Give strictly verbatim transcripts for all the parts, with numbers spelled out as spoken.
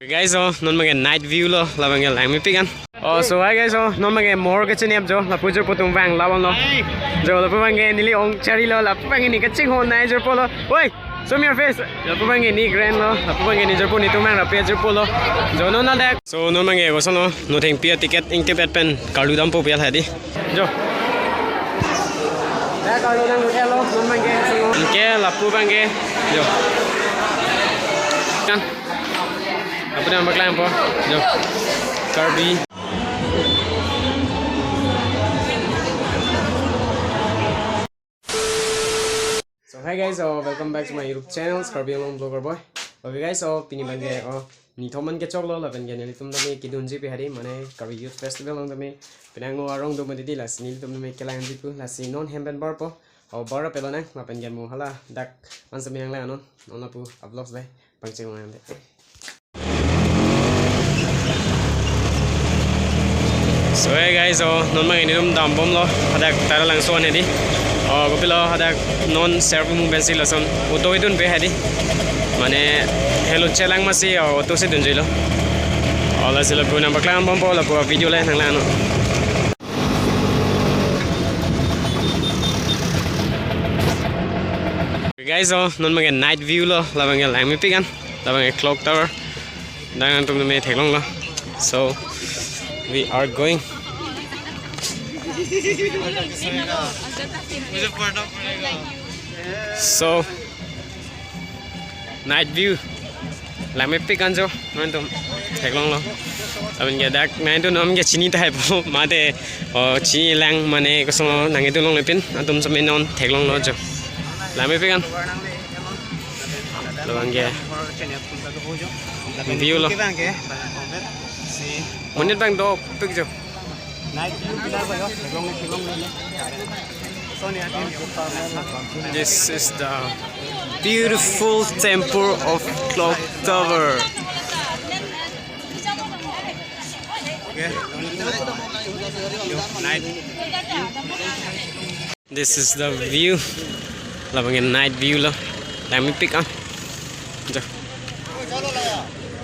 Guys, oh, non abangke night view lo, labangke langmepik an. Oh, so hi guys, oh, non abangke mohor kachinep jo, lapu jirpo atum vang labang lo. Jo, lapu abangke neli ong chari lo, lapu abangke ne kachinghon nai jirpo lo. Oi, show me your face. Lapu abangke ne grand lo, lapu abangke ne jirpo, netum vang rapi jirpo lo. Jo, non ladak. So non abangke koson lo, Nothengpi a-ticket ingtip et pen karlu dampo pu hedi. Jo. Dak karlu nangdun-et lo, non abangke, so. Anke lapu abangke. Jo. Kan. Lapu nangpaklangpo. Jo. Karbi. So hi guys, so welcome back to my YouTube channel, Karbi Anglong Vlogger Boy. Okay guys, so pini abangke, oh, nithom an kechoklo, lapen ke nelitum tame kedunji pi hedi, mane Karbi Youth Festival along tame penang ngo arong do mati di, lasi nelitum tame kelangji pu, lasi non hem pen barpo, oh, bar pelo nang, lapen ke mo hala dak ansa minang lang non, non lapu a-vlogs le pangcheng lang de. So hey guys, oh, non abangke netum dambom lo, hadak Taralangso an hedi. Oh, kopilo hadak non servo mu pensi lason auto idun pe hedi. Mane helo chelang masi, oh, auto si dunji lo. Oh, lasi lapu nangpaklangbompo, lapu video le nanglang non. Guys, oh, non abangke night view lo, labangke langmepik an, labangke clock tower. Dak nangtum tame theklong lo. So, we are going. So, night view. Langmepik an jo, nangtum theklong lo. Amin ke dak nangtum non ke chini tahai po, mate, oh, chini lang mane koson nangtum longle pin, nangtum sami non theklong lo jo. Langmepik an. Labangke view lo. Monit abang dopik jo. This is the beautiful temple of Clock Tower. This is the view. Labangke night view lo. Langmepik an. Jo.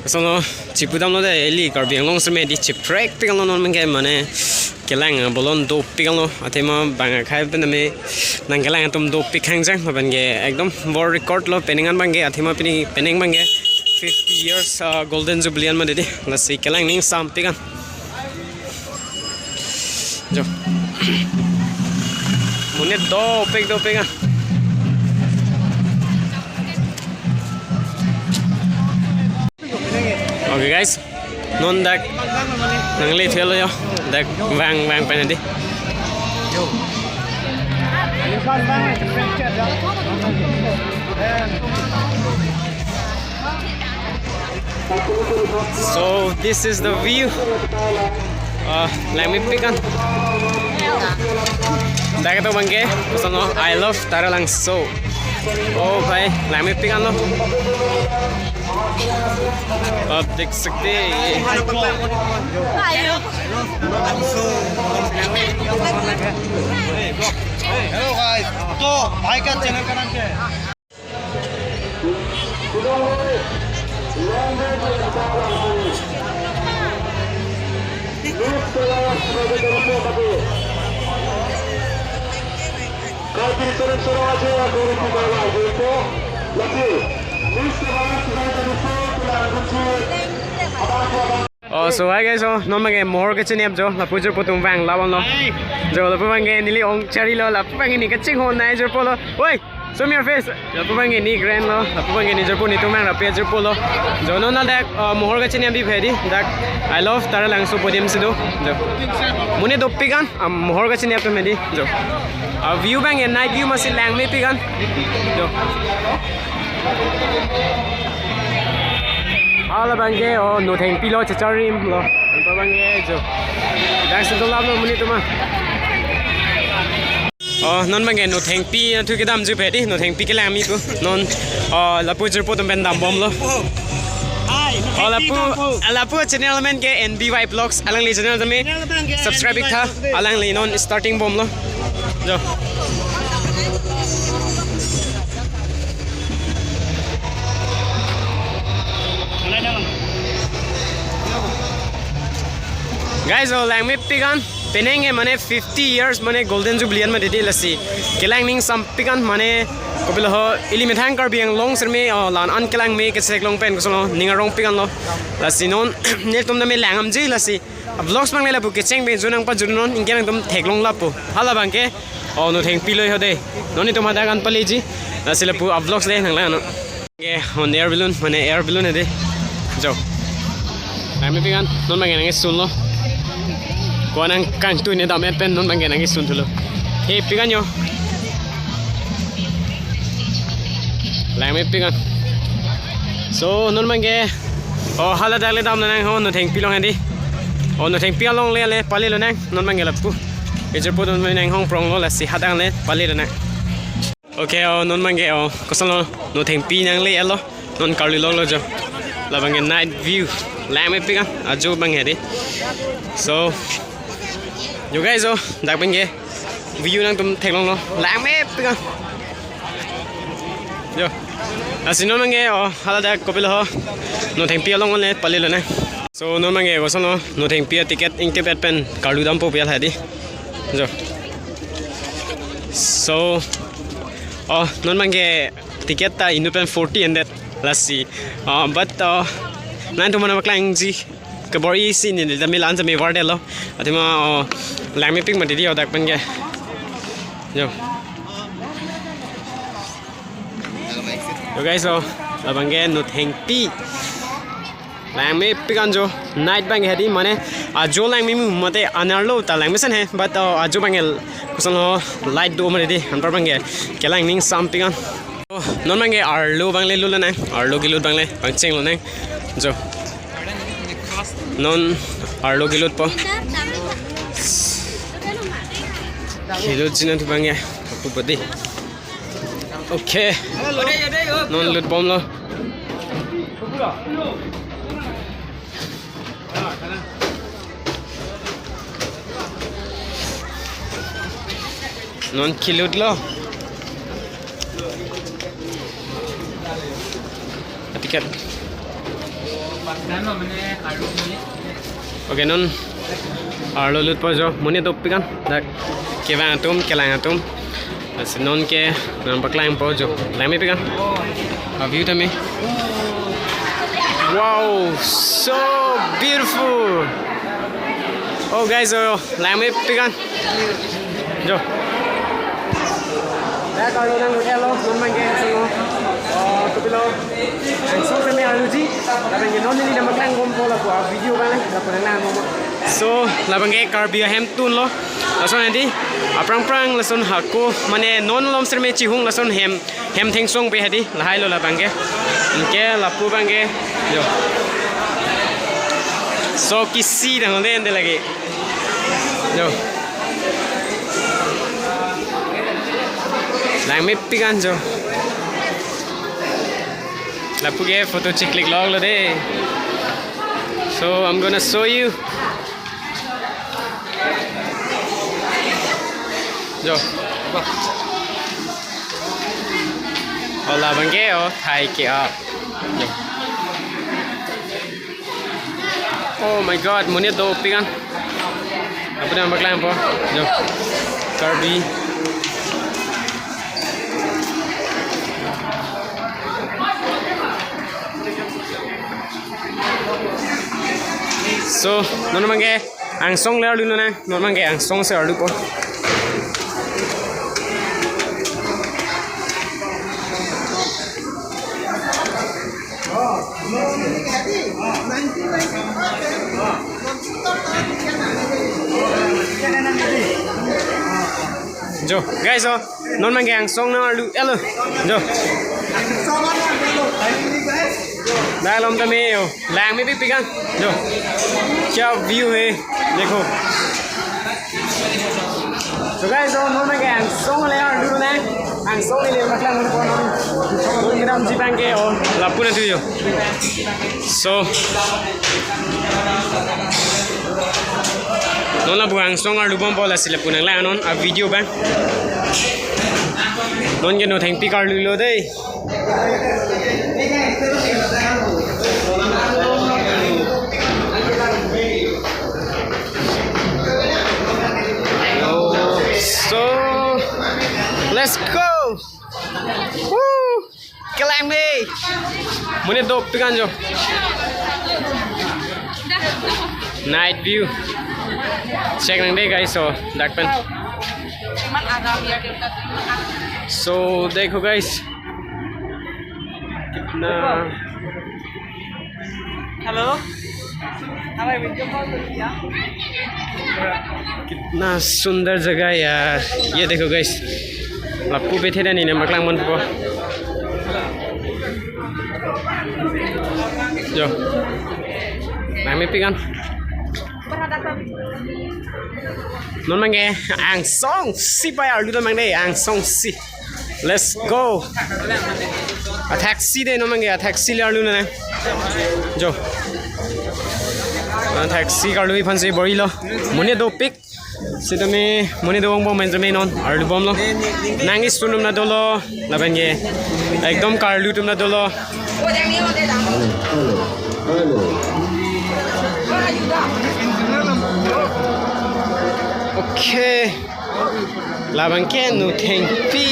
Koson lo, chipudam lo de, ili Karbi Anglong seme di chiprekpik lo non abangke, mane kelang abolon dopik lo. Athema bang akhai pen tame nangkelang atum dopik hangjang, abangke ekdom world record lo penang an abangke, athema pini penang abangke fifty years, uh, golden jubilee an mati di, lasi kelang ning sampik an. Jo. Monit dopik dopik an. Okay guys. Non dak nangle thelo yo. Dak vang vang pen hedi. So this is the view. Uh, langmepik an. Dak ketok abangke, koson lo, I love Taralangso. Oh bhai, langmepik an lo. आप देख सकते हैं ये। Hello guys, तो भाई का चैनल का नाम क्या है? Oh, so hi guys, oh, non abangke mohor kachinep jo, lapu jirpo atum vang labang lo. Jo, lapu abangke neli ong chari lo, lapu abangke ne kachinghon nai jirpo lo. Oi, show me your face. Lapu abangke ne grand lo, lapu abangke ne jirpo, netum vang rapi jirpo lo. Jo, non ladak, uh, mohor kachinep di hedi, dak I love Taralangso podium si do. Jo. Monit dopik an, um, mohor kachinep atum hedi. Jo. Uh, view abangke night view masi langmepik an. Jo. Hala abangke, oh, Nothengpi lo, Checharim lo. Anpa abangke jo. Dak si dolap lo monit atum an. Oh, non abangke Nothengpi athu kedam ju hedi, Nothengpi kelangme pu. Non, oh, lapu jirpo atum pen dambom lo. Oh, lapu, lapu channel amen ke N B Y Vlogs, alangli channel tame subscribe ik tha, alangli non starting bom lo. Jo. Guys, oh, langmepik an, penang ke mane fifty years mane Golden Jubilee an mati di lasi. Kelang ningsampik an mane kopilo ho, ili methang Karbi Anglong sirme, oh, la-an kelangme kechek long pen koson lo, ning arongpik an lo. Lasi non, nelitum tame lang-amji lasi. A vlogs abang le lapu kecheng pen jo nangpajut non, anke nangtum theklong lapu. Hala abang ke, oh, Nothengpi loi ho de. Non itum hadak an paleji. Lasi lapu a vlogs le nanglang non. Ke on air balloon, mane air balloon ade. Jo. Langmepik an, non abang ke nangkesun lo. Ko-an nangkangtui ne dam-et pen non abang ke nangkesun thulo. Hepik an jo. Langmepik an. So, non abang ke, oh, hala dak le damnang ho, Nothengpi along hedi. Oh, Nothengpi along le le pale lonang, non abang ke lapu. Ejor po non nanghong prong lo lasi hadak le pale lonang. Okay, oh, non abang ke, oh, koson lo, Nothengpi nangle-et lo, non karlu longlo jo. Labang ke night view, langmepik an, ajo abang ke de. So, jo guys, oh, dak abang ke, view nangtum theklong lo, langmepik an. Jo, lasi non abang ke, oh, hala dak kopilo ho, Nothengpi along le pale lonang. So, non abang ke, koson lo, Nothengpi a ticket ingtip-et pen, karlu dampo pi al hedi. Jo. So, oh, non abang ke ticket ta inut pen forty ended lasi. Oh, but, oh, nangtum aphan paklangji kebor-isi ne, ne tame la-an tame vardetlo. Athema, oh, langmepik mati di hadak pen ke. Jo. Yo guys, oh, labang ke Nothengpi. Langmepik an jo, night abang ke hedi mane, ajo langme mu mate anerlo ta langmesen he, but, uh, ajo abang ke koson lo light do mane di, anpar abang ke, kelang ningsampik an. Oh, non abang ke arlo abang le lut lonang, arlo kelut abang le, pangcheng lonang, jo. Non arlo kelutpo. Kelutji nangtum abang ke, apu padi. Okay. Non lutbomlo. Non kelutlo. Ticket. Okay, non arlo lutpo jo, monit dopik an, dak kevang atum, kelang atum. Lasi non ke nangpaklangpo jo, langmepik an. A view tame. Wow, so beautiful. Oh guys, oh, langmepik an. Jo. Dak arlo nang hotel lo, non abang ke angsong lo. Oh, kopilo. Angsong tame arloji. Abang ke non neli nangpaklangbompo lapu a video abang le, lapu nanglangpo. So, labang ke Karbi ahemtun lo. Lason hedi, aphrang phrang lason hako, mane non malom sirme chihung lason hem, hem thengsong pe hedi, lahai lo labang ke. Anke lapu abang ke, jo. So, kisi dang den de lagi. Jo. Langmepik an jo. Lapu ke photo chiklik longlo de. So I'm gonna show you. Jo. Oh, labang ke, oh, thai ke, oh. Jo. Oh my God, monit dopik an. Lapu nangpaklangpo. Jo. Karbi. So, non abang ke angsong le arlu nang, non abang ke angsong si arlupo. Jo, guys, oh, non abang ke angsong nang arlu-et lo. Jo. Dak malom tame jo. Langmepik an. Jo. Kya view hai. Dekho. So guys, oh, non abang ke angsong le arlu nang. Angsong le le maklang non konon. Non kedamji abang ke, oh, lapu nangthu jo. So, non lapu angsong arlubompo lasi lapu nanglang non a video abang. Non ke Nothengpi karlulo dei. Monit dopik an jo. Night view. Check nang dei guys, so dak pen. So देखो guys, कितना हेलो। कितना सुंदर जगह है यार। ये देखो guys, lapu bethe dan ini maklang mon po. Jo. Nang mepik an. Non mangke angsong si pai arlu ta mang dei, angsong si. Let's go. A taxi dei non mangke, a taxi le arlu na. Jo. A taxi karlu aphan si bor-ilo. Monit dopik. Sitame monit do-ong bom, main tame non arlu bomlo. Nangis atum ta dolo. Lapen ke ekdom karlu atum ta dolo. Okay. Labang ke nu thengpi.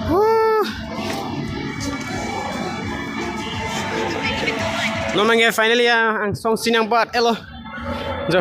Huh. Non mangke finally ya, angsong si nangpat elo. Jo.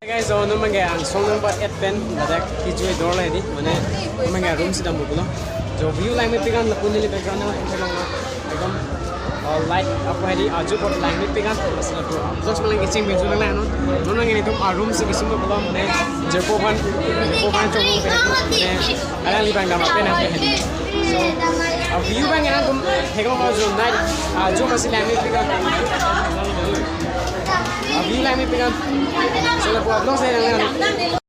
Guys, jo, non mangke angsong nangpat et pen ladak kejui dor la hedi, mane non mangke room si dampo pulo. Jo, view lang mepik an, lapu neli background nang thek long lo. Ekdom, uh, light apo hedi, uh, ajo apot lang mepik an, mas lapu. Just malang kecheng bingsu lang non. Non mangke netum a room si kecheng pulo, mane jirpo aphan, jirpo aphan chong pe, mane alang li bang dam pen nang pe hedi. So, a view bang nangtum thek long lo jo, night, uh, ajo mas lang mepik an. A view lang mepik an. So lapu vlog si lang lang.